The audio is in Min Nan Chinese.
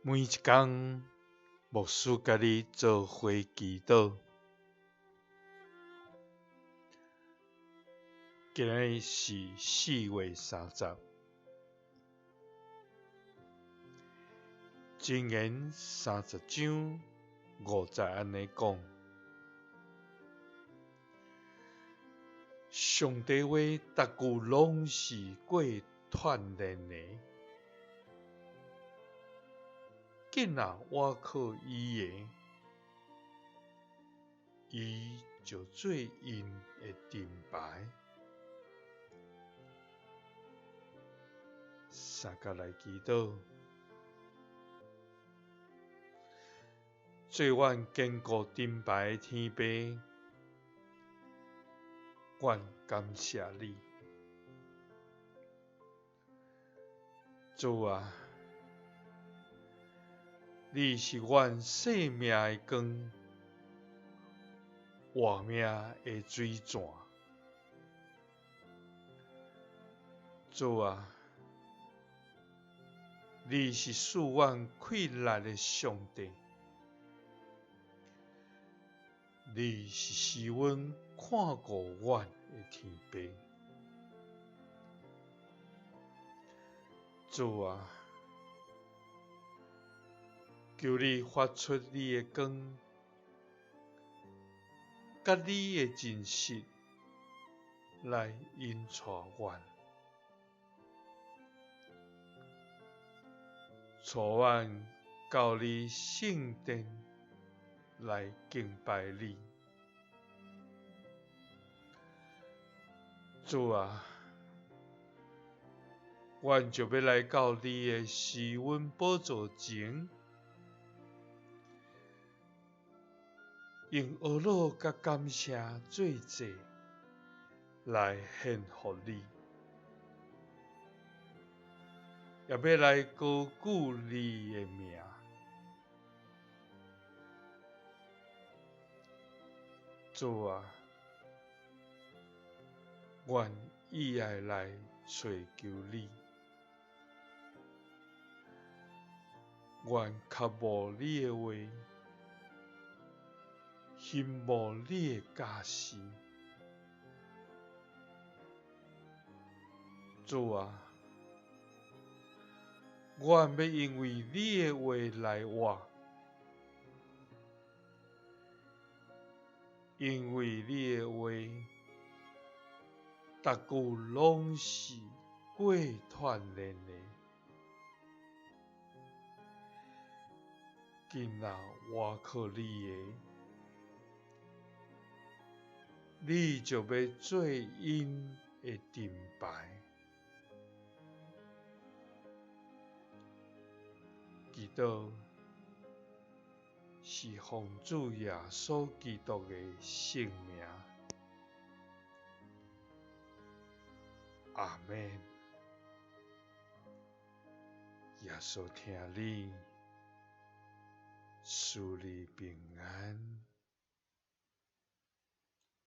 每一工，牧師佮你做伙祈禱。今日是4月30，箴言30章5節按呢講：上帝話逐句攏是過鍛鍊的。囝仔倚靠伊的，伊就做𪜶的盾牌。三佮來祈禱，做阮堅固盾牌的天父，阮感謝你，主啊！你是阮生命的光，活命的水泉。主啊，你是賜阮氣力的上帝，你是使阮看顧阮的天父。主啊，求你發出你的光，佮你的真實來引帶阮，帶阮到你聖殿來敬拜你。主啊，阮就欲來到你的施恩寶座前，用呵咾佮感謝做祭來獻予你，也欲來高舉你的名。主啊，阮意愛來揣求你，阮渴慕你的話，欣慕你的教示。主啊，阮欲因為你的話來活，因為你的話，逐句攏是過鍛鍊的。囝仔倚靠你的，你就欲做𪜶的盾牌。祈禱是奉主耶穌基督的聖名。阿們。耶穌疼你，賜你平安。